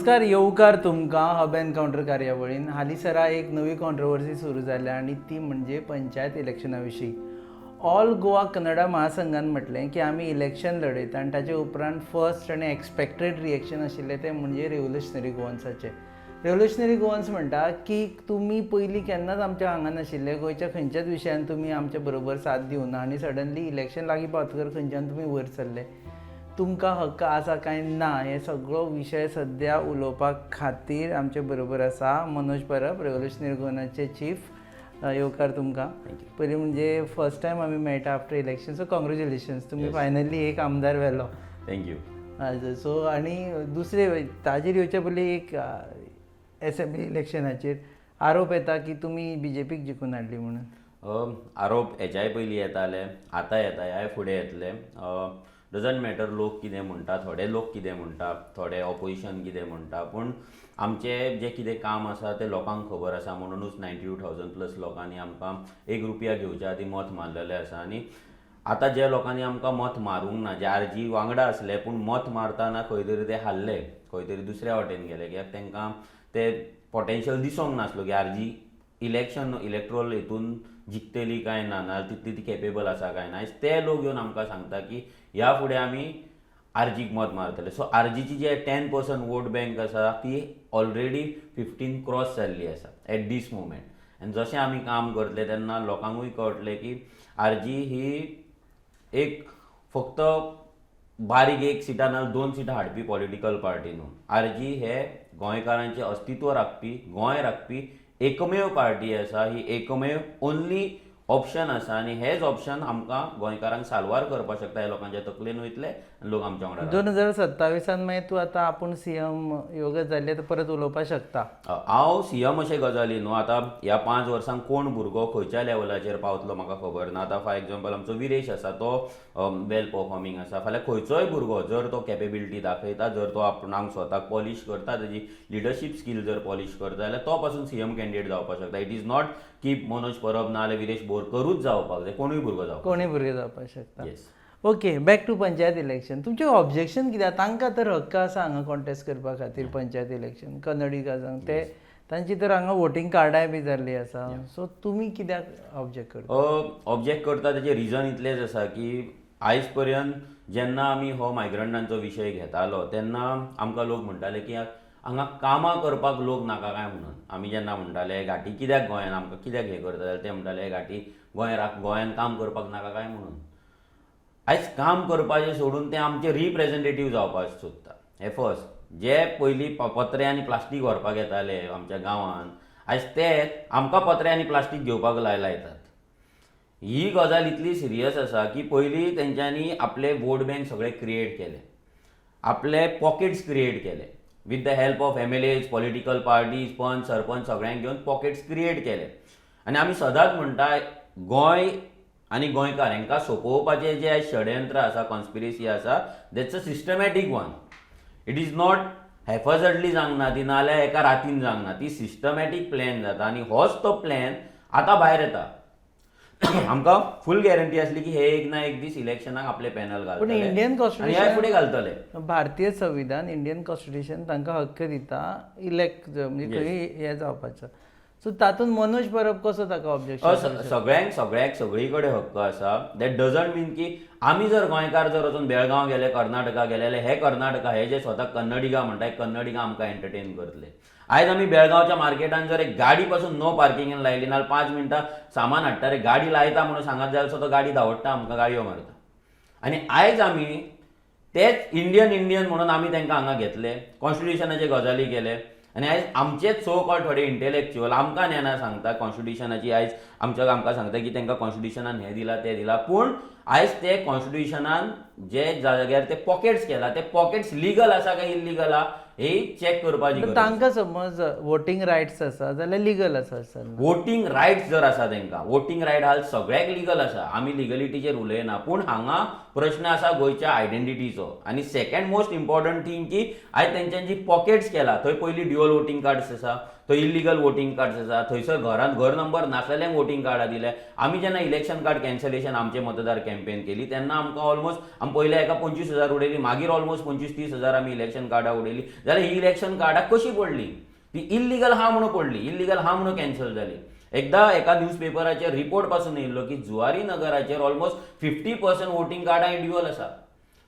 नमस्कार, येवकार तुमकां हब एनकावंटर कार्यावळीन. हालींसरा एक नवी कॉन्ट्रोवर्सी सुरू जाल्या आनी ती म्हणजे पंचायत इलेक्शना विशीं. ऑल गोवा कन्नडा महासंघान म्हटलें की आमी इलेक्शन लढयता आनी ताचे उपरांत फर्स्ट आनी एक्सपेक्टेड रिएक्शन आशिल्लें तें म्हणजे रेव्होल्युशनरी गोवन्साचें. रेव्होल्युशनरी गोवन्स म्हणटा की तुमी पयलीं केन्नाच आमच्या हांगा नाशिल्ले, गोंयच्या खंयच्याच विशयान तुमी आमच्या बरोबर साथ दिवना आनी सडनली इलेक्शन लागीं पावतकर खंयच्यान तुमी वयर सरले? तुमकां हक्क आसा काय ना? हे सगळो विशय सद्या उलोवपा खातीर आमचे बरोबर आसा मनोज परब, रेव्होल्युशनरी गोवनाचे चीफ. येवकार तुमकां. पयलीं म्हणजे फर्स्ट टायम आमी मेळटा आफ्टर इलेक्शन, सो कॉंग्रेच्युलेशन्स, तुमी फायनली एक आमदार व्हेलो. Thank you. सो आनी दुसरे ताजेर येवचे पयलीं, एक एसेंब्ली इलेक्शनाचेर आरोप येता की तुमी बीजेपीक जिखून हाडली म्हणून. आरोप हेच्याय पयलीं येताले, आतां येता, ह्याय फुडें येतले. डजंट मॅटर लोक कितें म्हणटा, थोडे लोक कितें म्हणटा, थोडे ऑपोजिशन कितें म्हणटा, पूण आमचें जें कितें काम आसा तें लोकांक खबर आसा. म्हणुनूच 92,000 प्लस लोकांनी आमकां एक रुपया घेवच्या आदीं मत मारलेलें आसा. आनी आतां जे लोकांनी आमकां मत मारूंक ना, जे आरजी वांगडा आसले पूण मत मारतना खंय तरी ते हारले, खंय तरी दुसऱ्या वाटेन गेले, कित्याक तांकां ते पोटेन्शियल दिसोंक नासलो की आरजी इलेक्शन इलेक्ट्रोल हितून जिखतली काय ना, नाजाल्यार तितली ती केपेबल आसा काय ना. आयज ते लोक येवन आमकां सांगता की ह्या फुडें आमी आरजीक मत मारतले. सो आरजीची जे 10% वोट बँक आसा ती ऑलरेडी 15 क्रॉस जाल्ली आसा एट दीस मुमेंट. आनी जशें आमी काम करतले तेन्ना लोकांकूय कळटलें की आरजी ही एक फक्त बारीक एक सिटां नाजाल्यार दोन सिटां हाडपी पॉलिटिकल पार्टी न्हू. आरजी हे गोंयकारांचें अस्तित्व राखपी, गोंय राखपी एकमेव पार्टी आसा. ही एकमेव ओनली ऑप्शन आसा आनी हेच ऑप्शन आमकां गोंयकारांक साल्वार करपाक शकता हे लोकांच्या तकलेन वयतले आनी लोक आमच्या वांगडा. 2027न मागीर तूं आतां आपूण सीएम योगत जाल्ले तर परत उलोवपाक शकता? हांव सीएम अशें गजाली न्हू. आतां ह्या 5 वर्सांक कोण भुरगो खंयच्या लेवलाचेर पावतलो म्हाका खबर ना. आतां फॉर एग्जाम्पल आमचो विरेश आसा, तो वेल परफॉर्मींग आसा. फाल्यां खंयचोय भुरगो जर तो कॅपेबिलिटी दाखयता, जर तो आपणाक स्वताक पॉलिश करता, तेजी लिडरशीप स्कील जर पॉलिश करता जाल्यार तो पासून सीएम कॅन्डिडेट जावपाक शकता. It is not की मनोज परब ना जाल्यार विरेश बोरकरूच जावपाक जाय, कोणूय भुरगो जावपाक. कोणूय भुरगे जावपाक शकता. Yes. Okay, back to panchayat election. तुमचें ऑब्जेक्शन कितें? तांकां तर हक्क आसा हांगा कॉन्टेस्ट करपा खातीर पंचायत इलेक्शन, कन्नडिगांक. ते तांची तर हांगा वोटींग कार्डाय बी जाल्ली आसा. सो तुमी कित्याक ऑब्जेक्ट करता? ऑब्जेक्ट करता तेजें रिजन इतलेंच आसा की आयज पर्यंत जेन्ना आमी हो मायग्रंटांचो विशय घेतालो तेन्ना आमकां लोक म्हणटाले की हांगा कामां करपाक लोक नाका काय म्हणून. आमी जेन्ना म्हणटाले घाटी कित्याक गोंयान आमकां कित्याक हें करता जाल्यार ते म्हणटाले घाटी गोंय गोंयान काम करपाक नाका काय म्हणून. आयज काम करपाचें सोडून ते आमचे रिप्रेझेंटेटीव जावपाक सोदता. हें फर्स्ट. जे पयलीं पत्रे आनी प्लास्टीक व्हरपाक येताले आमच्या गांवांत, आयज ते आमकां पत्रे आनी प्लास्टीक घेवपाक लायतात. ही गजाल इतली सिरियस आसा की पयलीं तेंच्यांनी आपले वोट बँक सगळे क्रिएट केले, आपले पॉकेट्स क्रिएट केले with the help of MLAs, political parties, पंच, सरपंच सगळ्यांक घेवन पॉकेट्स क्रिएट केले. आनी आमी सदांच म्हणटा, गोंय आनी गोंयकार हांकां सोंपोवपाचें जें आयज षडयंत्र आसा, कॉन्स्पिरसी आसा, that's a systematic one. It is not haphazardly जावंक ना ती, नाजाल्यार एका रातीन जावंक ना ती. सिस्टमॅटीक प्लॅन जाता आनी होच तो प्लॅन आतां भायर येता. आमकां फूल गॅरंटी आसली की हे एक ना एक दीस इलेक्शनाक आपले पॅनल पूण घालतले इंडियन आनी ह्या कॉन्स्टिट्युशन फुडें घालतले. भारतीय संविधान, इंडियन कॉन्स्टिट्युशन तांकां हक्क दिता इलेक्ट, म्हणजे खंय हें जावपाचो. सो तातूंत मनोज परब कसो ताका ऑब्जेक्शन? सगळ्यांक सगळ्याक सगळी कडेन हक्क आसा. That doesn't मीन की आमी जर गोंयकार जर वचून बेळगांव गेले, कर्नाटका गेले जाल्यार हे कर्नाटका हे जे स्वताक कन्नडिगा म्हणटा, हे कन्नडिगा आमकां एंटरटेन करतले. आयज आमी बेळगांवच्या मार्केटान जर एक गाडी पासून नो पार्किंगेन लायली, नाल्यार 5 मिनटां सामान हाडटा रे, गाडी लायता म्हणून सांगत जाल्यार सुद्दां गाडी धांवडटा, आमकां गाडयो मारता. आनी आयज आमी तेच इंडियन इंडियन म्हणून आमी तांकां हांगा घेतले, कॉन्स्टिट्युशनाचे गजाली केले आनी आयज आमचेच सो कॉल्ड थोडे इंटेलेक्च्युअल आमकां नेना सांगता कॉन्स्टिट्युशनाची. आयज आमच्या आमकां सांगता की तांकां कॉन्स्टिट्युशनान हें दिलां, तें दिलां, पूण आयज ते कॉन्स्टिट्युशनान जे जाग्यार ते पॉकेट्स केला, ते पॉकेट्स लिगल आसा काय इल्लिगल आहा हे चॅक करपाची गरज आसा. तांकां समज वोटींग रायट्स आसा जाल्यार लिगल आसा सर. वोटींग रायट्स जर आसा तांकां, वोटींग रायट हा सगळ्याक लिगल आसा. आमी लिगलिटीचेर उलयना, पूण हांगा प्रश्न आसा गोंयच्या आयडेंटिटीचो. आनी सेकंड मोस्ट इम्पॉर्टंट थींग की आयज तेंच्यांनी जी पॉकेट्स केला थंय पयलीं ड्युअल वोटींग कार्ड्स आसा. थंय इल्लिगल वोटींग कार्ड्स आसा. थंयसर घरांत घर नंबर नासलेल्यांक वोटींग कार्डां दिल्या. आमी जेन्ना इलेक्शन कार्ड कॅन्सलेशन आमचे मतदार कॅम्पेन केली तेन्ना आमकां ऑलमोस्ट आमी पयल्या एका 25,000 उडयली, मागीर ऑलमोस्ट 25-30 हजार आमी इलेक्शन कार्डां उडयली. जाल्यार ही इलेक्शन कार्डां कशी पडली? ती इल्लिगल आहा म्हणून पडली, इल्लिगल आहा म्हणून कॅन्सल जाली. एकदा एका न्यूज पेपराचेर रिपोर्ट पासून येयल्लो की जुवारी नगराचेर ऑलमोस्ट 50% वोटींग कार्डां ड्युअल आसा.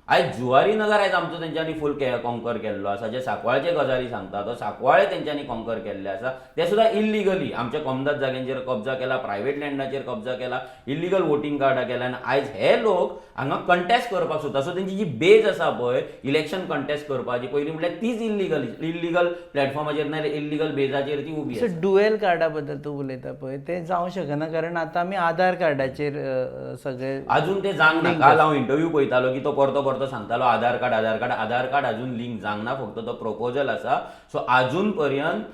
आयज जुवारी नगर आयज आमचो तेंच्यांनी फूल कॉन्कर केल्लो आसा. जे सांकवाळचे गजाली सांगता, तो सांकवाळे तेंच्यांनी कॉन्कर केल्ले आसा, ते सुद्दां इल्लिगली आमच्या कोमदाद जाग्यांचेर कब्जा केला, प्रायवेट लँडाचेर कब्जा केला, इल्लिगल वोटींग कार्डां केला आनी आयज हे लोक हांगा कंटेस्ट करपाक सोदता. सो तेंची जी बेज आसा पळय इलेक्शन कंटेस्ट करपाची, पयलीं म्हटल्यार तीच इल्लिगल, इल्लिगल प्लॅटफॉर्माचेर नाजाल्यार इल्लिगल बेजाचेर ती उबी सो आसा. डुएल कार्डा बद्दल तूं उलयता पळय, तें जावंक शकना, कारण आतां आमी आधार कार्डाचेर सगळे अजून ते जावंक ना. काल हांव इंटरव्यू पळयतालो की तो परतो परतो सांगतालो आधार कार्ड, आधार कार्ड. आधार कार्ड अजून लिंक जावंक ना, फक्त तो प्रपोजल आसा. सो अजून पर्यंत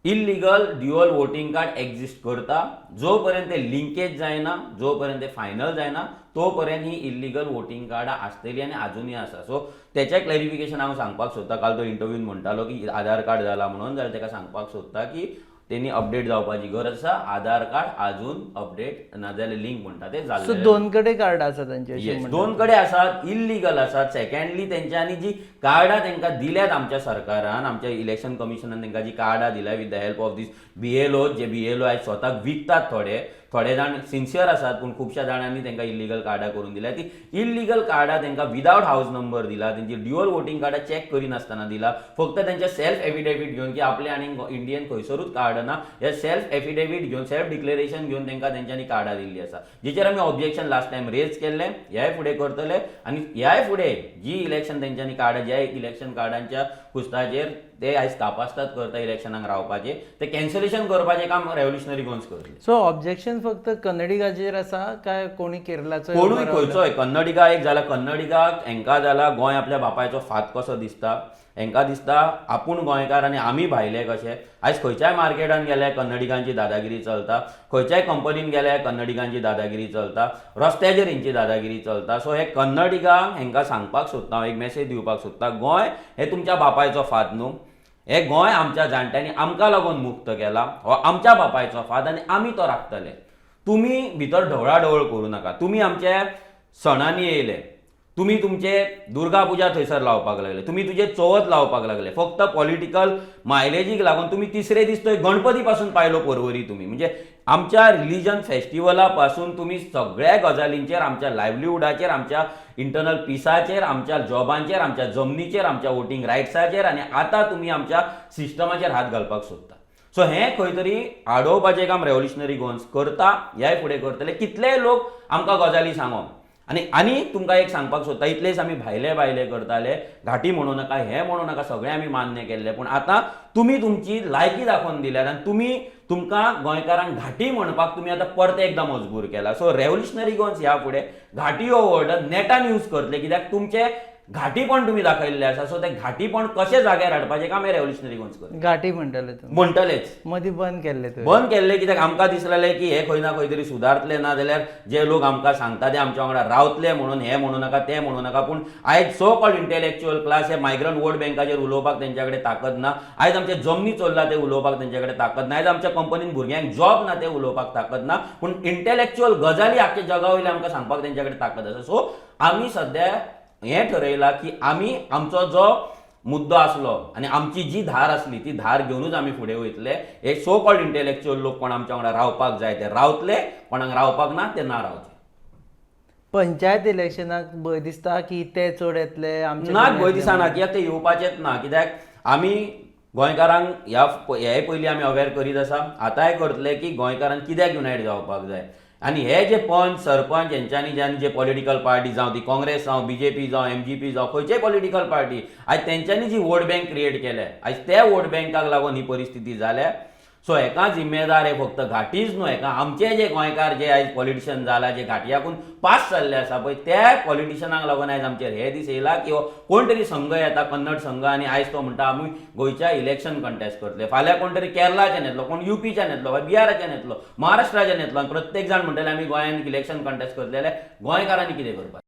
illegal dual voting card exist करता. जो पर्यंत ते लिंकेज जायना, जो पर्यंत ते फायनल जायना, तो पर्यंत ही इल्लिगल वोटींग कार्डां आसतली आनी आजुनूय आसा. सो तेचें क्लॅरिफिकेशन हांव सांगपाक सोदता. काल तो इंटरव्यून म्हणटालो की आधार कार्ड जाला म्हणून, जाल्यार ताका सांगपाक सोदता की तेणी अपडेट जावपाची गरज आसा. आधार कार्ड अजून अपडेट नाजाल्यार लिंक म्हणटा ते सो जाल्लें. दोन कडेन कार्ड आसा तांचे अशें येस. म्हणटा. दोन कडेन आसात, इल्लिगल आसात. सेकंडली, तेंच्यांनी जी कार्डां तांकां दिल्यात आमच्या सरकारान, आमच्या इलेक्शन कमिशनान तांकां जी कार्डां दिल्या with the help of these BLO, J BLO आयज स्वताक विकतात थोडे थोडे जाण सिन्सियर आसात, पूण खुबश्या जाणांनी तांकां इल्लिगल कार्डां करून दिल्या. ती इल्लिगल कार्डां तांकां विदावट हावज नंबर दिला, तेंची ड्युअल वोटींग कार्डां चॅक करिनासतना दिला, फक्त तेंचे सेल्फ एफिडेवीट घेवन की आपले आनी इंडियन खंयसरूच कार्ड ना, हे सेल्फ एफिडेवीट घेवन, सेल्फ डिक्लेरेशन घेवन तांकां तेंच्यांनी कार्डां दिल्ली आसा, जेचेर आमी ऑब्जेक्शन लास्ट टायम रेज केल्लें, ह्याय फुडें करतले. आनी ह्याय फुडें जी इलेक्शन तेंच्यांनी कार्डां, ज्या इलेक्शन कार्डांच्या कुस्ताचेर ते आयज तपासतात करता इलेक्शनाक रावपाचे, ते कॅन्सलेशन करपाचें काम रेव्होल्युशनरी गोवन्स करतले. सो ऑब्जेक्शन फक्त कन्नडिगाचेर आसा काय कोणी केरलाचो? कोणूय खंयचोय कन्नडिगा एक जाला, कन्नडिगाक हेंकां जाला गोंय आपल्या बापायचो फात कसो दिसता. हेंकां दिसता आपूण गोंयकार आनी आमी भायले कशे. आयज खंयच्याय मार्केटान गेल्यार कन्नडिगांची दादागिरी चलता, खंयच्याय कंपनीन गेल्यार कन्नडिगांची दादागिरी चलता, रस्त्याचेर हेंची दादागिरी चलता. सो हे कन्नडिगांक हेंकां सांगपाक सोदता हांव, एक मॅसेज दिवपाक सोदता, गोंय हें तुमच्या बापायचो फात न्हू. हें गोंय आमच्या जाणट्यांनी आमकां लागून मुक्त केला. हो आमच्या बापायचो फात आनी आमी तो राखतले. तुमी भितर ढवळाढवळ करूं नाका. तुमी आमच्या सणांनी येयले, तुमी तुमचे दुर्गा पुजा थंयसर लावपाक लागले, तुमी तुजे चवथ लावपाक लागले. फक्त पॉलिटिकल मायलेजीक लागून तुमी तिसरे दीस थंय गणपती पासून पायलो परवरी. तुमी म्हणजे आमच्या रिलीजन फेस्टिवला पासून तुमी सगळ्या गजालींचेर, आमच्या लायवलीहुडाचेर, आमच्या इंटरनल पिसाचेर, आमच्या जॉबांचेर, आमच्या जमनीचेर, आमच्या वोटींग रायट्साचेर आनी आतां तुमी आमच्या सिस्टमाचेर हात घालपाक सोदता. सो हें खंय तरी आडोवपाचें काम रेव्होल्युशनरी गोवन्स करता, ह्याय फुडें करतले. कितलेय लोक आमकां गजाली सांगो. आनी आनी तुमकां एक सांगपाक सोदता, इतलेच आमी भायले भायले करताले, घाटी म्हणू नाका, हें म्हणू नाका, सगळें आमी मान्य केल्लें. पूण आतां तुमी तुमची लायकी दाखोवन दिल्यात आनी तुमी तुमकां गोंयकारांक घाटी म्हणपाक तुमी आतां परते एकदां मजबूर केला. सो रेव्होल्युशनरी गोवन्स ह्या फुडें घाटी हो वर्ड नेटान यूज करतले, कित्याक तुमचें घाटीपण तुमी दाखयल्लें आसा. सो तें घाटीपण कशें जाग्यार हाडपाचें काम हें रेव्होल्युशनरी गोवन्स करतले. घाटी म्हणटाले तुमी? म्हणटलेच. मदीं बंद केल्ले तुवें? बंद केल्ले कित्याक आमकां दिसलेलें की हे खंय ना खंय तरी सुदारतले, ना जाल्यार जे लोक आमकां सांगता ते आमच्या वांगडा रावतले म्हणून हें म्हणू नाका, तें म्हणू नाका. पूण आयज सो कॉल्ड इंटेलेक्च्युअल क्लास हे मायग्रंट वोट बँकाचेर उलोवपाक तेंच्या कडेन ताकद ना. आयज आमचे जमनी चोरला ते उलोवपाक तेंच्या कडेन ताकद ना. आयज आमच्या कंपनीन भुरग्यांक जॉब ना ते उलोवपाक ताकद ना. पूण इंटेलेक्च्युअल गजाली आख्ख्या जगा वयले आमकां सांगपाक तेंच्या कडेन ताकद आसा. सो आमी सद्या हें ठरयलां की आमी आमचो जो मुद्दो आसलो आनी आमची जी धार आसली ती धार घेवनूच आमी फुडें वयतले. हे सो कॉल्ड इंटेलेक्च्युअल लोक कोण आमच्या वांगडा रावपाक जाय ते रावतले, कोणाक रावपाक ना ते ना रावचे. पंचायत इलेक्शनाक भंय दिसता की ते चड येतले आमचे ना, कमी भंय येतले? दिसना, कित्याक ते येवपाचेच ना. कित्याक आमी गोंयकारांक ह्या हे पयलीं आमी अवेर करीत आसा, आतांय करतले की गोंयकारांक कित्याक युनायट जावपाक जाय. आनी हे जे पंच सरपंच हेंच्यांनी ज्यांनी जे पॉलिटिकल पार्टी, जावं ती काँग्रेस जावं, बीजेपी जावं, एमजीपी जावं, खंयचेय पॉलिटिकल पार्टी, आयज तेंच्यांनी जी वोट बँक क्रिएट केल्या, आयज त्या वोट बँकाक लागून ही परिस्थिती जाल्या. सो हेका जिम्मेदार हे फक्त घाटीच न्हू, हेका आमचे जे गोंयकार जे आयज पॉलिटिशियन जाला, जे घाटयाकून पास जाल्ले आसा पळय, त्या पॉलिटिशियनांक लागून आयज आमचेर हे दीस येयला की हो कोण तरी संघ येता, कन्नड संघ, आनी आयज तो म्हणटा आमी गोंयच्या इलेक्शन कंटेस्ट करतले. फाल्यां कोण तरी केरलाच्यान येतलो, कोण युपीच्यान येतलो वा बिहाराच्यान येतलो, महाराष्ट्राच्यान येतलो आनी प्रत्येक जाण म्हणटले आमी गोंयांत इलेक्शन कंटेस्ट करतले. जाल्यार गोंयकारांनी कितें करपाचें?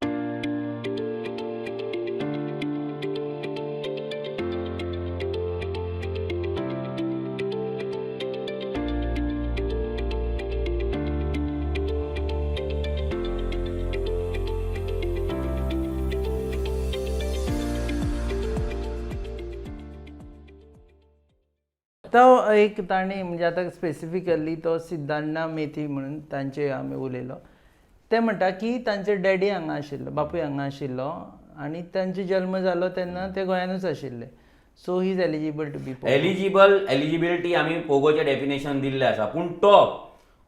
तो एक तांणी म्हणजे आतां स्पेसिफिकली तो सिद्धाण्णा मेथी म्हणून तांचे आमी उलयलो. ते म्हणटा की तांचे डॅडी हांगा आशिल्लो, बापूय हांगा आशिल्लो आनी तांचो जल्म जालो तेन्ना ते गोंयानूच आशिल्ले. So he is eligible to be eligible. Eligibility आमी पोगोचें डेफिनेशन दिल्लें आसा, पूण तो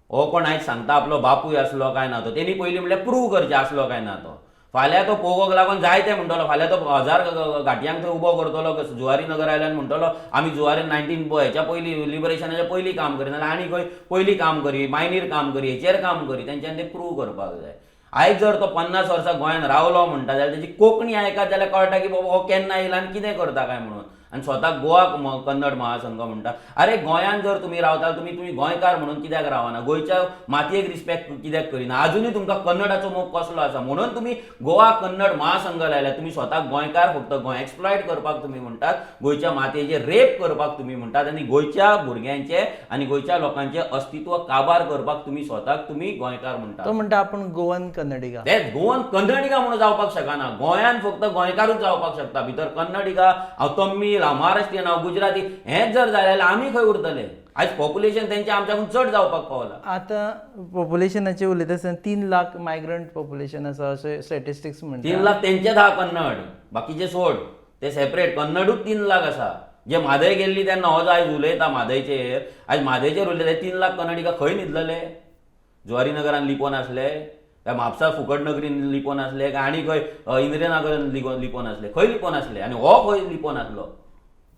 हो कोण आयज सांगता आपलो बापूय आसलो काय ना, तो तेणी पयलीं म्हणल्यार प्रूव करचें आसलो काय ना तो. फाल्यां तो पोगोक लागून जायते म्हणटलो, फाल्यां तो 1000 घाटयांक थंय उबो करतलो जुवारी नगर आयल्यान, म्हणटलो आमी जुवारी 19 हेच्या पयलीं, लिबरेशनाच्या पयलीं काम करी, नाल्यार आनी खंय पयलीं काम करी, मायनीर काम करी, हेचेर काम करी. तेंच्यांनी तें प्रूव करपाक जाय. आयज जर तो 50 वर्सां गोंयांत रावलो म्हणटा जाल्यार तेजी कोंकणी आयकत जाल्यार कळटा की बाबा हो केन्ना येयला आनी कितें करता काय म्हणून. आनी स्वताक गोवा कन्नड महासंघ म्हणटा. अरे, गोंयांत जर तुमी रावता, तुमी गोंयकार म्हणून कित्याक रावना? गोंयच्या मातयेक रिस्पेक्ट कित्याक करिना? अजुनूय तुमकां कन्नडाचो मोग कसलो आसा म्हणून तुमी गोवा कन्नड महासंघ लायला? तुमी स्वताक गोंयकार, फक्त गोंय एक्सप्लॉयट करपाक तुमी म्हणटात, गोंयच्या मातयेचेर रेप करपाक तुमी म्हणटात आनी गोंयच्या भुरग्यांचे आनी गोंयच्या लोकांचे अस्तित्व काबार करपाक तुमी स्वताक तुमी गोंयकार म्हणटात. तो म्हणटा आपूण गोवन कन्नडिगा. ते गोवन कन्नडिगा म्हणून जावपाक शकना. गोंयान फक्त गोंयकारूच जावपाक शकता. भितर कन्नडिगा, हांव तमीळ, हांव महाराष्ट्रीयन, हांव गुजराती, हेंच जर जालें जाल्यार आमी खंय उरतले? आयज पॉप्युलेशन तेंचें आमच्याकून चड जावपाक पावलां. आतां पॉप्युलेशनाचें उलयता आसतना 3 लाख मायग्रंट पॉप्युलेशन आसा अशें स्टॅटिस्टिक्स म्हणटा. 3 लाख तेंचेच आहा कन्नड, बाकीचे सोड, ते सेपरेट. कन्नडूच 3 लाख आसा जे म्हादय गेल्ली तेन्ना. हो जो आयज उलयता म्हादयचेर, आयज म्हादयचेर उलयता, 3 लाख कन्नडिगा खंय न्हिदलेले? जुवारी नगरान लिपोन आसले काय म्हापसा फुकट नगरीन लिपोन आसले काय आनी खंय इंदिरानगरान लिपोन आसले? खंय लिपोन आसले आनी हो खंय लिपोन आसलो?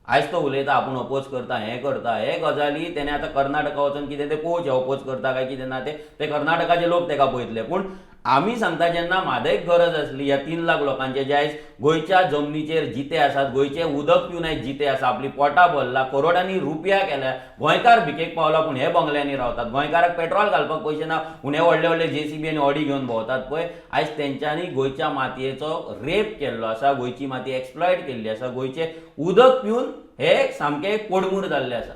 आयज तो उलयता आपूण अपोज करता, हें करता, हे गजाली तेणे आतां कर्नाटका वचून कितें तें पळोवचें, अपोज करता काय कितें ना तें, ते कर्नाटकाचे लोक तेका पळयतले. पूण आमी सांगता, जेन्ना म्हादयक गरज आसली, ह्या 3 लाख लोकांचे जे आयज गोंयच्या जमनीचेर जिते आसात, गोंयचें उदक पिवन आयज जिते आसा, आपली पोटां भरला, करोडांनी रुपया केल्या, गोंयकार भिकेक पावला पूण हे बंगल्यांनी रावतात, गोंयकाराक पेट्रोल घालपाक पयशे ना पूण हे व्हडले व्हडले जेसीबी आनी ऑडी घेवन भोंवतात पळय, आयज तेंच्यांनी गोंयच्या मातयेचो रेप केल्लो आसा, गोंयची माती एक्सप्लॉयट केल्ली आसा, गोंयचें उदक पिवन हे सामके कोडमूर जाल्ले आसा.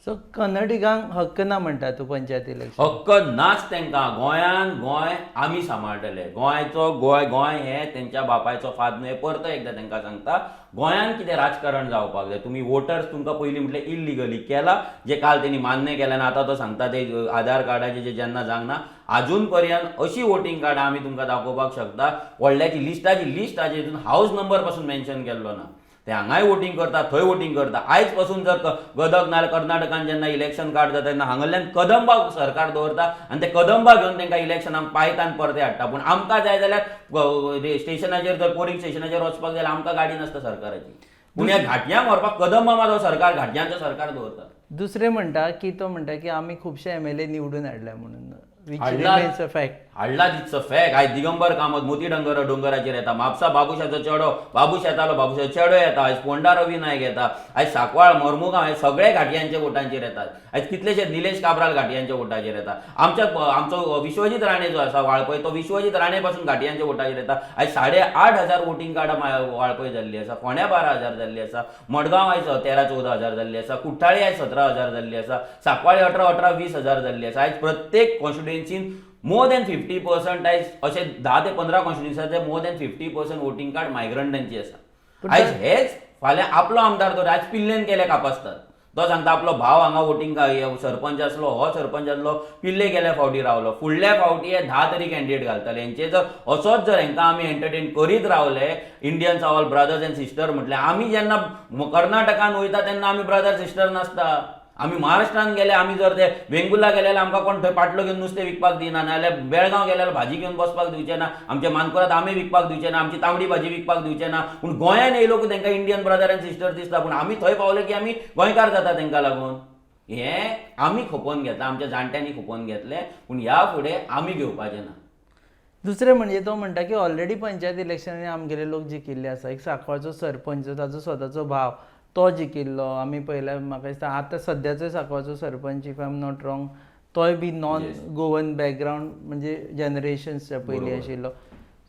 सो कन्नडिगांक हक्क ना म्हणटा तूं पंचायत इलेक्शन? हक्क नाच तांकां गोंयान. गोंय आमी सांबाळटले. गोंयचो गोंय, गोंय हें तेंच्या बापायचो फात न्हय. परतो एकदां तांकां सांगता, गोंयान कितें राजकारण जावपाक जाय. तुमी वोटर्स तुमकां पयलीं म्हटलें इल्लिगली केला, जे काल तेणी मान्य केलें आनी आतां तो सांगता ते आधार कार्डाचे जे जेन्ना जावंक ना अजून पर्यंत. अशी वोटींग कार्डां आमी तुमकां दाखोवपाक शकता, व्हडल्याची लिस्टाची लिस्ट आसा, हितून हावज नंबर पासून मेन्शन केल्लो ना. ते हांगाय वोटींग करता, थंय वोटींग करता. आयज पासून जर गदग नाल्यार कर्नाटकान जेन्ना इलेक्शन कार्ड जाता तेन्ना हांगासरल्यान कदंबा सरकार दवरता आनी ते कदंबा घेवन तांकां इलेक्शनाक पायता आनी परते हाडटा. पूण आमकां जाय जाल्यार स्टेशनाचेर जर, पोलिंग स्टेशनाचेर वचपाक जाय जाल्यार आमकां गाडी नासता सरकाराची. पूण ह्या घाटयांक व्हरपाक कदंबा मात हो सरकार, घाटयांचो सरकार दवरता. दुसरें म्हणटा की तो म्हणटा की आमी खुबशे एमएलए निवडून हाडल्या म्हणून, which हाडला. Remains a fact. हाडला, it's a fact. आयज दिगंबर कामत मोती डोंगर डोंगराचेर येता, म्हापसा बाबुशाचो चेडो, बाबूश येतालो, बाबुशाचो चेडो येता, आयज फोंडा रवी नायक येता, आयज सांकवाळ, मोर्मुगांव हे सगळे घाटयांच्या वोटांचेर येतात. आयज कितलेशे निलेश काब्राल घाटयांच्या वोटाचेर येता. आमचो विश्वजीत राणे जो आसा वाळपय, तो विश्वजीत राणे पासून घाटयांच्या वोटाचेर येता. आयज 8500 वोटींग कार्डां वाळपय जाल्ली आसा, फोंड्या 12,000 जाल्ली आसा, मडगांव आयज 13-14 हजार जाल्ली आसा, कुठ्ठाळी आयज 17,000 जाल्ली आसा, सांकवाळे 18 18 20 हजार जाल्ली आसा. आयज प्रत्येक कॉन्स्टिट्युएन्सीन मोर दॅन 50% आयज अशे 10 ते 15 कॉन्स्टिट्युएन्सीचे more than 50% voting card मायग्रंटांची आसा. आयज हेच फाल्यां आपलो आमदार तर आयज पिल्लेन केले कापासतात. तो सांगता आपलो भाव हांगा वोटींग सरपंच आसलो, हो सरपंच आसलो, पिल्ले गेल्या फावटी रावलो. फुडल्या फावटी हे 10 तरी कॅन्डिडेट घालतले. हेंचे जर असोच जर हेंकां आमी एंटरटेन करीत रावले, Indians all brothers and sister म्हटलें, आमी जेन्ना कर्नाटकान वयता तेन्ना आमी ब्रदर सिस्टर नासता. आमी महाराष्ट्रान गेले, आमी जर ते वेंगुर्ला गेले जाल्यार आमकां कोण थंय पाटलो घेवन नुस्तें विकपाक दिना, नाजाल्यार बेळगांव गेल्यार भाजी घेवन बसपाक दिवचे ना, आमच्या मानकुराद आमे विकपाक दिवचे ना, आमची तांबडी भाजी विकपाक दिवचे ना. पूण गोंयान येयलो की तांकां इंडियन ब्रदर अँड सिस्टर दिसता. पूण आमी थंय पावले की आमी गोंयकार जाता तांकां लागून. हें आमी खपोवन घेतलां, आमच्या जाणट्यांनी खपोवन घेतलें, पूण ह्या फुडें आमी घेवपाचें ना. दुसरें म्हणजे तो म्हणटा की ऑलरेडी पंचायत इलेक्शनांनी आमगेले लोक जिखिल्ले आसा. एक सांकवाळचो सरपंच, ताजो स्वताचो भाव तो जिखिल्लो आमी पळयल्या. म्हाका दिसता आतां सद्याचो सांकवाळचो sarpanch, if I am not wrong, तोय बी नॉन गोवन बॅकग्रावंड, म्हणजे जनरेशन्सच्या पयलीं आशिल्लो.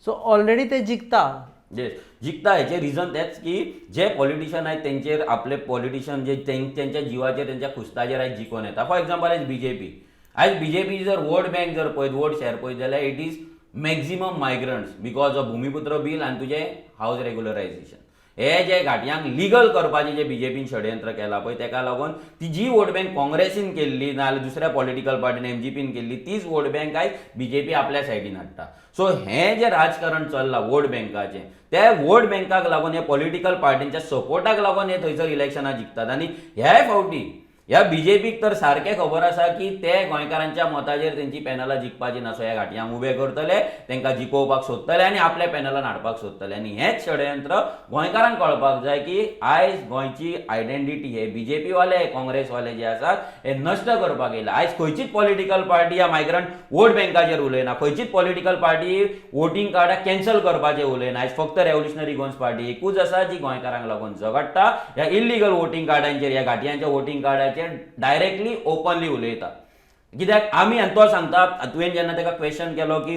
सो ऑलरेडी ते जिखता. जे जिखता हेचें रिजन तेंच की जे पॉलिटिशियन आहेत तेंचेर, आपले पॉलिटिशियन जे तेंच्या जिवाचेर, तेंच्या खुस्ताचेर आयज जिखोन येता. फॉर एग्जाम्पल, आयज बीजेपी, आयज बीजेपी जर वोट बँक जर पळयत, वोट शेअर पळयत जाल्यार it is maximum migrants because of Bhumiputra bill आनी तुजें हावज रेगुलरायझेशन. हे जे घाटयांक लिगल करपाचें जे बीजेपीन षडयंत्र केलां पळय, तेका लागून ती जी वोट बँक काँग्रेसीन केल्ली नाजाल्यार दुसऱ्या पॉलिटिकल पार्टीन एमजीपीन केल्ली, तीच वोट बँक आयज बीजेपी आपल्या सायडीन हाडटा. सो हें जें राजकारण चल्लां वोट बँकाचें, त्या वोट बँकाक लागून, हे पॉलिटिकल पार्टींच्या सपोर्टाक लागून हे थंयसर इलेक्शनां जिखतात. आनी ह्याय फावटी ह्या बीजेपीक तर सारकें खबर आसा की ते गोंयकारांच्या मताचेर तेंची पॅनलां जिखपाची ना. सो ह्या घाटयांक उबे करतले, तांकां जिखोवपाक सोदतले आनी आपल्या पॅनलान हाडपाक सोदतले. आनी हेंच षडयंत्र गोंयकारांक कळपाक जाय की आयज गोंयची आयडेंटिटी हे बीजेपी वाले, काँग्रेसवाले जे आसात हे नश्ट करपाक येयले. आयज खंयचीच पॉलिटिकल पार्टी ह्या मायग्रंट वोट बँकाचेर उलयना, खंयचीच पॉलिटिकल पार्टी वोटींग कार्डां कॅन्सल करपाचें उलयना. आयज फक्त रेव्होल्युशनरी गोवन्स पार्टी एकूच आसा जी गोंयकारांक लागून झगडटा. ह्या इल्लिगल वोटींग कार्डांचेर, ह्या घाटयांच्या वोटींग कार्डाचेर डायरेक्टली ओपनली उलयता. कित्याक आमी, आनी तो सांगता, तुवें जेन्ना ताका क्वेश्चन केलो की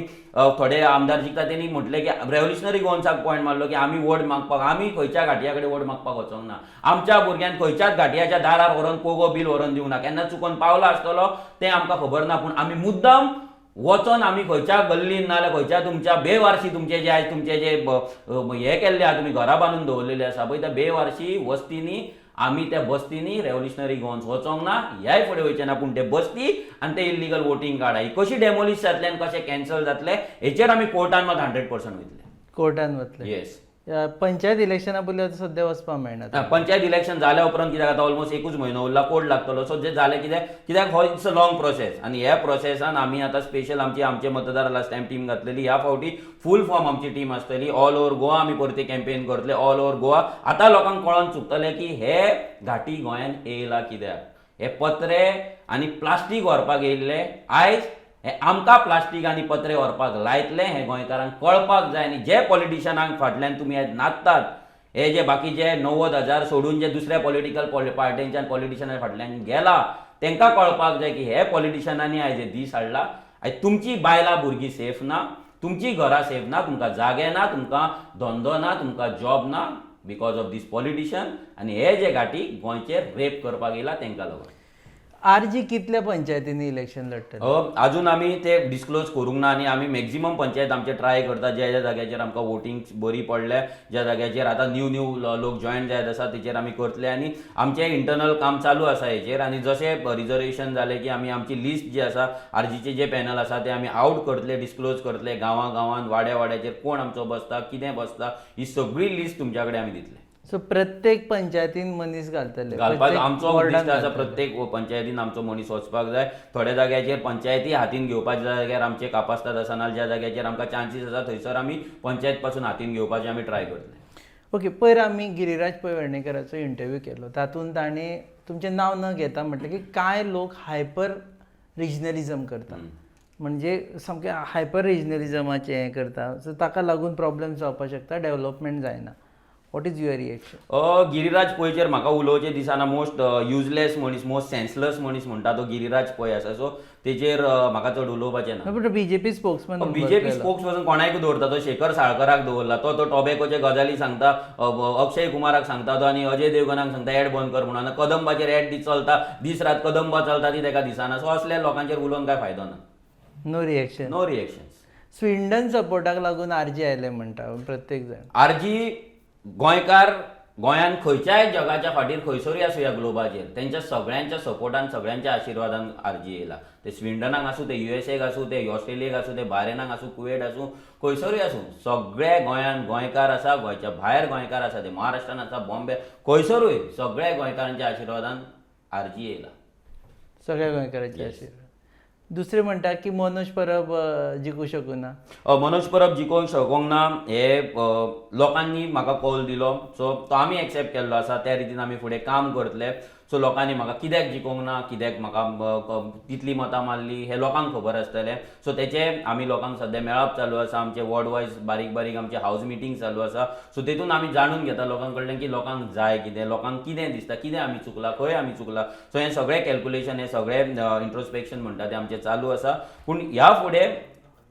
थोडे आमदार जिखता, तेणी म्हटलें की रेव्होल्युशनरी गोवन्साक पॉयंट मारलो की आमी वोट मागपाक, आमी खंयच्या घाटया कडेन वोट मागपाक वचोंक ना. आमच्या भुरग्यान खंयच्याच घाटयाच्या दारार व्हरोन पोगो बील व्हरोन दिवंक ना. केन्ना चुकोन पावला आसतलो तें आमकां खबर ना, पूण आमी मुद्दम वचोन आमी खंयच्या गल्लीन नाजाल्यार खंयच्या तुमच्या बेवारशी तुमचे जे आयज तुमचे जे हे केल्ले आहा, तुमी घरां बांदून दवरलेले आसा पळय, त्या बेवारशी वस्तींनी, आमी त्या बस्तींनी रेव्होल्युशनरी गोवन्स वचोंक ना, ह्याय फुडें वयचे ना. पूण ते बस्ती आनी ते इल्लिगल वोटींग कार्डां ही कशी डेमोलिश जातले आनी कशें कॅन्सल जातले हेचेर आमी कोर्टान मात 100% वयतले. कोर्टान वतले? येस. पंचायत इलेक्शना पयलीं आतां सद्या वचपाक मेळना. पंचायत इलेक्शन जाल्या उपरांत, कित्याक आतां ऑलमोस्ट एकूच म्हयनो उरला, कोर्ट लागतलो. सो जे जालें कितें, कित्याक हो it's a long process. आनी ह्या प्रोसेसान आमी आतां स्पेशल आमची आमचे मतदार लास्ट टायम टीम घातलेली, ह्या फावटी फूल फॉर्म आमची टीम आसतली. ऑल ओवर गोवा आमी परती कॅम्पेन करतले, ऑल ओवर गोवा. आतां लोकांक कळोन चुकतलें की हे घाटी गोंयांत येयला कित्याक. हे पत्रे आनी प्लास्टीक व्हरपाक येयल्ले, आयज हे आमकां प्लास्टीक आनी पत्रे व्हरपाक लायतले, हें गोंयकारांक कळपाक जाय. आनी जे पॉलिटिशनांक फाटल्यान तुमी आयज नाचतात, हे जे बाकीचे 90,000 सोडून जे दुसऱ्या पॉलिटिकल पार्टींच्या पॉलिटिशना फाटल्यान गेला, तांकां कळपाक जाय की हे पॉलिटिशनांनी आयज हे दीस हाडला. आयज तुमची बायलां भुरगीं सेफ ना, तुमची घरां सेफ ना, तुमकां जागे ना, तुमकां धंदो ना, तुमकां जॉब ना, because of these politician आनी हे जे घाटी गोंयचेर रेप करपाक येयला तांकां लागून. आरजी कितल्या पंचायतींनी इलेक्शन लढटले? अजून आमी ते डिस्क्लोज करूंक ना आनी आमी मॅक्झिमम पंचायत आमचे ट्राय करता. ज्या ज्या जाग्याचेर आमकां वोटींग बरी पडल्या, ज्या जाग्याचेर आतां न्यू न्यू लोक जॉयन जायत आसा, तेचेर आमी करतले. आनी आमचें इंटरनल काम चालू आसा हेचेर. आनी जशें रिजर्वेशन जालें की आमी आमची लिस्ट जी आसा, आरजीचे जे पॅनल आसा ते आमी आवट करतले, डिस्क्लोज करतले. गांवां गांवांत, वाड्या वाड्याचेर कोण आमचो बसता, कितें बसता, ही सगळी लिस्ट तुमच्या कडेन आमी दितले. सो प्रत्येक पंचायतीन मनीस घालतले? घालपाक प्रत्येक आमचो वॉर्डान उद्दिश्ट आसा. घालतले. प्रत्येक पंचायतीन आमचो मनीस वचपाक जाय. थोड्या जाग्याचेर पंचायती हातीन घेवपाच्या जाग्यार आमचे कापास्ताद आसा, नाल्यार ज्या जाग्याचेर आमकां चान्सीस आसा थंयसर आमी पंचायत पासून हातीन घेवपाचे आमी ट्राय करतले. ओके, पयर आमी गिरिराज पै वेर्णेकराचो इंटरव्यू केलो. तातूंत ताणें तुमचें नांव न घेता म्हटलें की कांय लोक हायपर रिजनलिजम करता, म्हणजे सामकें हायपर रिजनलिजमाचें हें करता, सो ताका लागून प्रॉब्लेम जावपाक शकता, डेवलपमेंट जायना. What is your reaction? Giriraj पैचेर म्हाका उलोवचें दिसना. मोस्ट युजलेस मनीस, मोस्ट सेन्सलेस मनीस म्हणटा तो गिरिराज पै आसा. सो तेचेर म्हाका चड उलोवपाचें ना. पूण बीजेपी स्पोक्समन. बीजेपी स्पोक्स पर्सन कोणाकूय दवरता. तो शेखर साळकराक दवरला, तो तो टोबॅकोचे गजाली सांगता, अक्षय कुमाराक सांगता तो आनी अजय देवगनाक सांगता एड बंद कर म्हणून. आनी कदंबाचेर एड दी चलता, दीस रात कदंबा चलता ती ताका दिसना. सो असल्या लोकांचेर उलोवन काय फायदो ना. No reaction? No reaction. Swindon सपोर्टाक लागून आरजी आयले म्हणटा प्रत्येक जाण. आरजी गोंयकार गोंयान खंयच्याय जगाच्या फाटीर खंयसरूय आसूं ह्या ग्लोबाचेर, तेंच्या सगळ्यांच्या सपोर्टान, सगळ्यांच्या आशिर्वादान आरजी येयला. ते स्विंडनाक आसूं, ते युएसएक आसूं, ते ऑस्ट्रेलियेक आसूं, ते बारेनाक आसूं, कुवेट आसूं, खंयसरूय आसूं, सगळे गोंयान गोंयकार आसा, गोंयच्या भायर गोंयकार आसा, ते महाराष्ट्रान आसा, बॉम्बे, खंयसरूय सगळ्या गोंयकारांच्या आशिर्वादान आरजी येयला. सगळ्या गोंयकारांचे आशिर्वाद. दुसरें म्हणटा की मनोज परब जिखूं शकूना. मनोज परब जिखोवंक शकोंक ना हे लोकांनी म्हाका कॉल दिलो, सो तो आमी एक्सेप्ट केल्लो आसा. त्या रितीन आमी फुडें काम करतले. सो लोकांनी म्हाका कित्याक जिखोवंक ना, कित्याक म्हाका कितलीं मतां मारली हें लोकांक खबर आसतलें. सो तेचें आमी लोकांक सद्या मेळप चालू आसा. आमचे वॉर्ड वायज बारीक बारीक आमचे हावज मिटींग चालू आसा. सो तेतून आमी जाणून घेता लोकां कडल्यान की लोकांक जाय कितें, लोकांक कितें दिसता, कितें आमी चुकला, खंय आमी चुकला. सो हें सगळें कॅल्कुलेशन, हें सगळें इंट्रोस्पेक्शन म्हणटा तें आमचें चालू आसा. पूण ह्या फुडें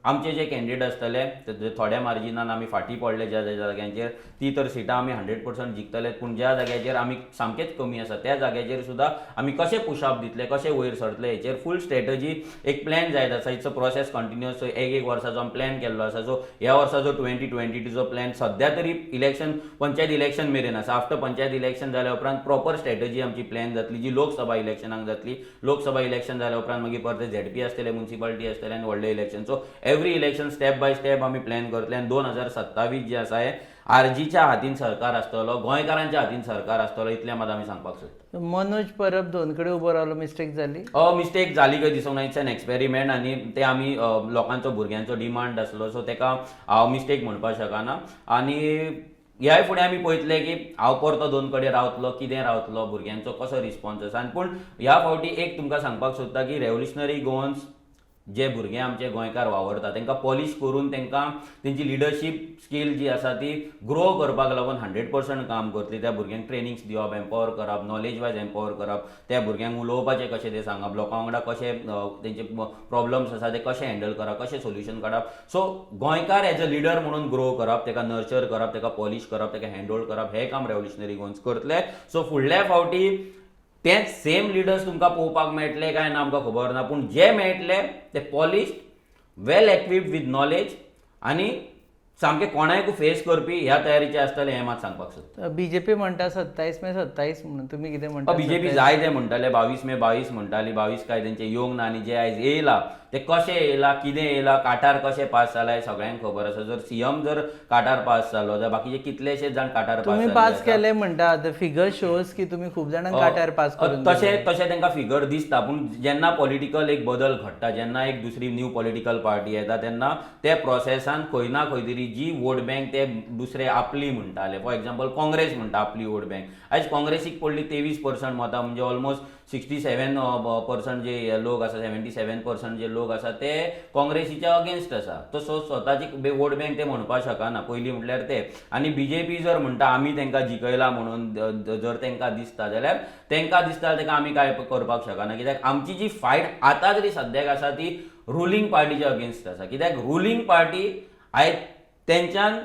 आमचे जे कॅन्डिडेट आसतले ते थोड्या मार्जिनान आमी फाटीं पडले ज्या ज्या जाग्यांचेर ती तर सिटां आमी 100% जिखतले, पूण ज्या जाग्याचेर आमी सामकेच कमी आसा त्या जाग्याचेर सुद्दां आमी कशें पुशअप दितले, कशें वयर सरतले हेचेर फूल स्ट्रेटजी एक प्लॅन जायत आसा. It's a process continuous. एक एक वर्साचो आमी प्लॅन केल्लो आसा. सो ह्या वर्साचो 2022चो प्लॅन सद्या तरी इलेक्शन पंचायत इलेक्शन मेरेन आसा. आफ्टर पंचायत इलेक्शन जाल्या उपरांत प्रॉपर स्ट्रेटजी आमची प्लॅन जातली जी लोकसभा इलेक्शनाक जातली. लोकसभा इलेक्शन जाल्या उपरांत मागीर परते झेडपी आसतले, मुन्सिपालिटी आसतले आनी व्हडले election. So every election step by step आमी प्लॅन करतले आनी 2027 जे आसा हे आरजीच्या हातीन सरकार आसतलो, गोंयकारांच्या हातीन सरकार आसतलो, इतलें मात आमी सांगपाक सोदता. मनोज परब दोन कडेन उबो रावलो, मिस्टेक जाली? मिस्टेक जाली काय दिसूंक ना. It's an experiment आनी ते आमी लोकांचो भुरग्यांचो डिमांड आसलो, सो तेका हांव मिस्टेक म्हणपाक शकना. आनी ह्याय फुडें आमी पळयतले की हांव परतो दोन कडेन रावतलो, कितें रावतलो, भुरग्यांचो कसो रिस्पॉन्स आसा. आनी पूण ह्या फावटी एक तुमकां सांगपाक सोदता की रेवोल्युशनरी गोवन्स जे भुरगे आमचे गोंयकार वावरता तांकां पॉलिश करून तांकां तेंची लिडरशीप स्कील जी आसा ती ग्रो करपाक लागून 100% काम करतली. त्या भुरग्यांक ट्रेनिंग्स दिवप, एम्पावर करप, नॉलेज वायज एम्पावर करप, त्या भुरग्यांक उलोवपाचें कशें तें सांगप, लोकां वांगडा कशें तेंचे प्रॉब्लम्स आसा ते कशें हँडल करप, कशें सोल्युशन काडप. सो गोंयकार एज अ लिडर म्हणून ग्रो करप, ताका नर्चर करप, ताका पॉलिश करप, ताका हँडहोल्ड करप, हें काम रेवोल्युशनरी गोवन्स करतले. सो फुडल्या फावटी तेच सेम लिडर्स तुमकां पळोवपाक मेळटले काय ना आमकां खबर ना, पूण जे मेळटले ते polished, well equipped with knowledge आनी सामके कोणायकूय फेस करपी ह्या तयारीचे आसतले, हें मात सांगपाक सोदता. बीजेपी म्हणटा 27 में 27 म्हणून, तुम्ही कितें म्हणटा? बीजेपी जाय ते म्हणटाले, 22 मे 22 म्हणटाली, 22 काय तेंचे येवंक ना. आनी जे आयज येयला ते कशें येयला, कितें येयला, काटार कशें पास जाला हें सगळ्यांक खबर आसा. जर सीएम जर काटार पास जालो जाल्यार बाकीचे कितलेशे जाण काटार पास तुम्ही जाल्ले पास आसा. केले म्हणटा, the figure shows की तुम्ही खूप जाणांक काटार पास करून तशें तशें तांकां फिगर दिसता, पूण जेन्ना पॉलिटिकल एक बदल घडटा, जेन्ना एक दुसरी न्यू पॉलिटिकल पार्टी येता, तेन्ना ते प्रोसेसान खंय ना खंय तरी जी वोट बँक ते दुसरे आपली म्हणटाले, फॉर एग्जाम्पल काँग्रेस म्हणटा आपली वोट बँक, आयज काँग्रेसीक पडली 23% मतां, म्हणजे ऑलमोस्ट 67% जे लोक आसा, 77% जे लोक आसा ते काँग्रेसीच्या अगेन्स्ट आसा. तो सो स्वताची वोट बँक ते म्हणपाक शकना पयलीं म्हटल्यार ते. आनी बीजेपी जर म्हणटा आमी तांकां जिखयला म्हणून जर तांकां दिसता जाल्यार, तांकां दिसता ताका आमी कांय करपाक शकना, कित्याक आमची जी फायट आतां तरी सद्याक आसा ती रुलींग पार्टीच्या अगेन्स्ट आसा. कित्याक रुलींग पार्टी आयज तेंच्यान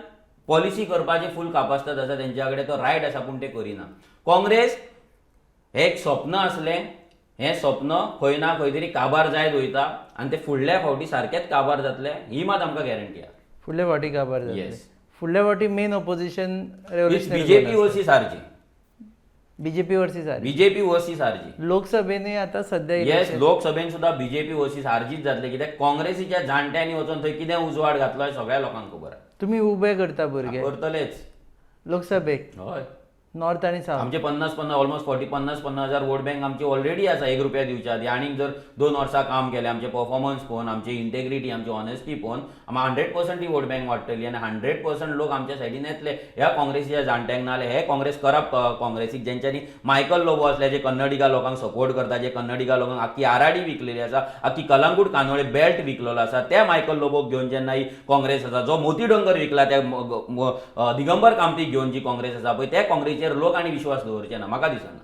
पॉलिसी करपाची फूल कापास्ताद आसा, तेंच्या कडेन तो रायट आसा, पूण ते करिना. काँग्रेस हें एक स्वप्न आसलें, हें स्वप्न खंय ना खंय तरी काबार जायत वयता आनी ते फुडल्या फावटी सारकेंच काबार जातलें ही मात आमकां गॅरंटी आसा. फुडल्या फावटी काबार जातले? Yes. फुडल्या फावटी main opposition revolutionary BJP versus RG. BJP versus R BJP versus RG. लोकसभेनूय आता सध्या येस, लोकसभेन सुद्धा बीजेपी वर्सीस आरजीच जातले, कित्याक काँग्रेसीच्या जाणट्यांनी वचून थंय कितें उजवाड घातलो हें सगळ्या लोकांक खबर आसा. तुम्ही उबे करता भुरगे करतलेच. लोकसभेक? हय. नॉर्थ आनी सावथ? आमचे 50 50, ऑलमोस्ट 40, 50 50 हजार वोट बँक आमची ऑलरेडी आसा 1 रुपया दिवच्या आदी. आनीक जर 2 वर्सां काम केलें, आमचें परफॉर्मन्स पळोवन, आमची इंटेग्रिटी, आमची ऑनेस्टी पळोवन आमकां 100% ती वोट बँक वाडटली आनी 100% लोक आमच्या सायडीन येतले. ह्या काँग्रेसीच्या जाणट्यांक नाजाल्यार हे काँग्रेस करप काँग्रेसीक जेंच्यांनी मायकल लोबो असले जे कन्नडिगा लोकांक सपोर्ट करता, जे कन्नडिगा लोकांक आख्खी आराडी विकलेली आसा, आख्खी कलंगूट कांदोळे बेल्ट विकलेलो आसा, त्या मायकल लोबोक घेवन जेन्ना ही काँग्रेस आसा, जो मोती डोंगर विकला त्या दिगंबर कामतीक घेवन जी काँग्रेस आसा पळय, त्या काँग्रेसीचेर लोक आनी विश्वास दवरचे ना म्हाका दिसना.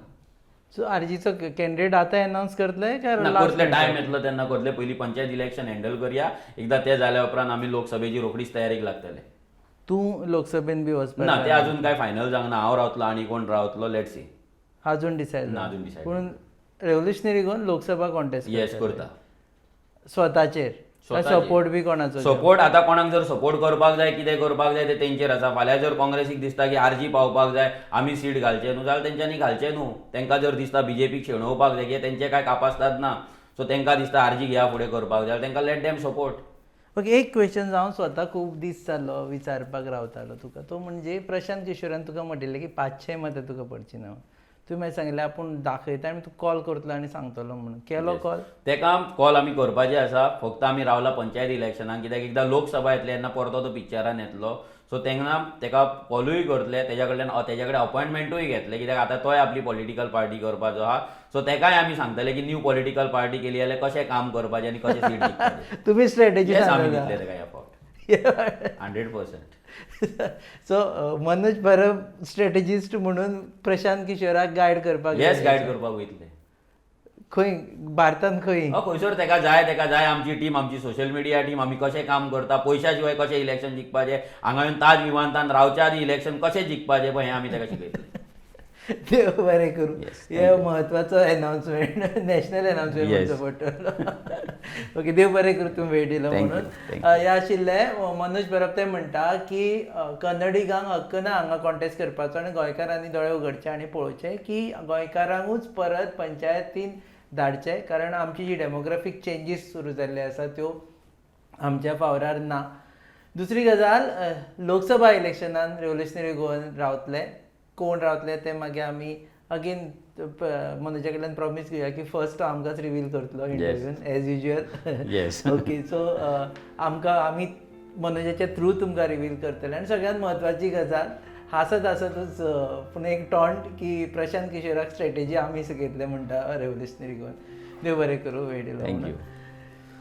सो आरजीचो कॅन्डिडेट आतां अनाउन्स करतले काय ना, last करतले, minute? टायम येतलो तेन्ना करतले. पयलीं पंचायत इलेक्शन हँडल करया एकदां, तें जाल्या उपरांत आमी लोकसभेची रोखडीच तयारीक लागतले. तूं लोकसभेन बी वचपाक? ना, ते अजून काय फायनल जावंक ना. हांव रावतलो आनी कोण रावतलो, let see. अजून डिसायड ना, अजून decide. पूण रेव्होल्युशनरी गोवन लोकसभा कॉन्टेस्ट? येस, करता. स्वताचेर? स्वताचेर. सपोर्ट बी कोणाचो? सपोर्ट आतां कोणाक जर सपोर्ट करपाक जाय, कितें करपाक जाय, ते तेंचेर आसा. फाल्यां जर काँग्रेसीक दिसता की आरजी पावपाक जाय, आमी सीट घालचे न्हू, जाल्यार तेंच्यांनी घालचें न्हू. तांकां जर दिसता बीजेपीक शेणोवपाक जाय, कित्याक तेंचे काय कापास्ताद ना, सो तांकां दिसता आरजी घ्या फुडें करपाक जाय, तांकां लेट देम सपोर्ट. ओके, एक क्वेश्चन हांव स्वता खूब दीस जालो विचारपाक रावतालो तुका, तो म्हणजे प्रशांत किशोरान तुका म्हटिल्लें की 500 मतां तुका पडची ना म्हणून. तुवें मागीर सांगिल्लें आपूण दाखयता आनी तुका कॉल करतलो आनी सांगतलो म्हणून. केलो कॉल? तेका कॉल आमी करपाचे आसा, फक्त आमी रावला पंचायत इलेक्शनाक, कित्याक एकदां लोकसभा येतले तेन्ना परतो तो पिक्चरान येतलो. सो तेन्ना तेका कॉलूय करतले, तेज्या कडल्यान तेज्या कडेन अपॉयंटमेंटूय घेतले, कित्याक आतां तोय आपली पॉलिटिकल पार्टी करपाचो आहा. सो तेकाय आमी सांगतले की न्यू पॉलिटिकल पार्टी केली जाल्यार कशें काम करपाचें आनी कशें सीट जिखपाचें. तुमी स्ट्रेटेजी Yes, आमी दितले तेका ह्या फावट 100%. सो मनोज परब स्ट्रेटेजिस्ट म्हणून प्रशांत किशोराक गायड करपाक येस, गायड करपाक वयतले. खंय भारतान खंय? खंयसर तेका जाय, तेका जाय आमची टीम, आमची सोशल मिडिया टीम, आमी कशें काम करता, पयशा शिवाय कशें इलेक्शन जिखपाचें, हांगा येवन ताज विमानतान रावच्या आदी इलेक्शन कशें जिखपाचें पळय, हें आमी तेका शिकयतले. देव बरें करूं. Yes, thank हे you. म्हत्वाचो अनाउन्समेंट, नॅशनल अनाउन्समेंट Yes. म्हणचो पडटलो. ओके, देव बरें करूं, तुमी वेळ दिलो Thank you, म्हणून. Thank हे आशिल्ले मनोज परब. ते म्हणटा की कन्नडिगांक हक्क ना हांगा कॉन्टेस्ट करपाचो आनी गोंयकारांनी दोळे उगडचे आनी पळोवचें की गोंयकारांकूच परत पंचायतीन धाडचे, कारण आमची जी डेमोग्राफीक चेंजीस सुरू जाल्ले आसा त्यो आमच्या फावरार ना. दुसरी गजाल, लोकसभा इलेक्शनान रेव्होल्युशनरी गोवन रावतले. कोण रावतले ते मागीर आमी अगेन मनोजा कडल्यान प्रॉमीस घेवया की फर्स्ट तो आमकांच रिवील करतलो इंटरव्यून, as usual. Okay, so आमकां आमी मनोजाच्या थ्रू तुमकां रिवील करतले. आनी सगळ्यात म्हत्वाची गजाल, हांसत हांसतूच पूण एक टॉन्ट की प्रशांत किशोराक स्ट्रेटेजी आमी शिकयतले म्हणटा रेव्होल्युशनरी गोवन. देव बरें करूं, वेळ दिलो Thank म्हणून. you.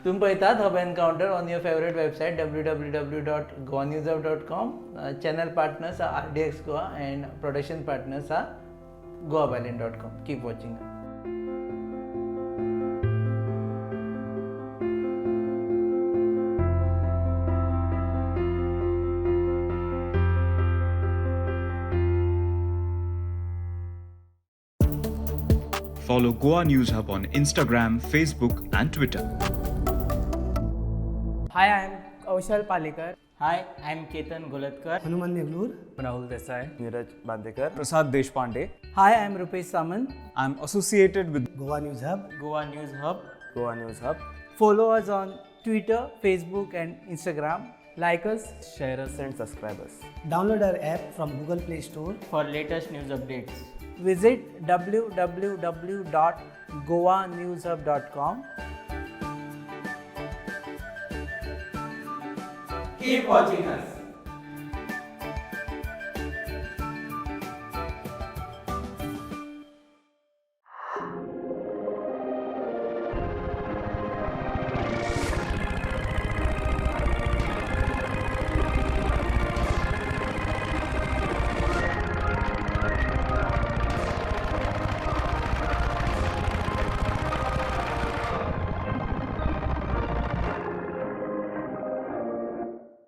तुम्ही पळयतात Hub Encounter on your favourite website www.goanewshub.com. Channel partners are RDX Goa and production partners are goabyline.com. Keep watching. Follow Goa News Hub on Instagram, Facebook, and Twitter. Hi, I am Kaushal Palekar. Hi, I am Ketan Golatkar. Hanuman Neglur. Rahul Desai. Neeraj Bandekar. Prasad Deshpande. Hi, I am Rupesh Samant. I'm associated with Goa News Hub. Goa News Hub. Goa News Hub. Follow us on Twitter, Facebook and Instagram. Like us, Share us and subscribe us. Download our app from Google Play Store. For latest news updates. Visit www.goanewshub.com. Keep watching us.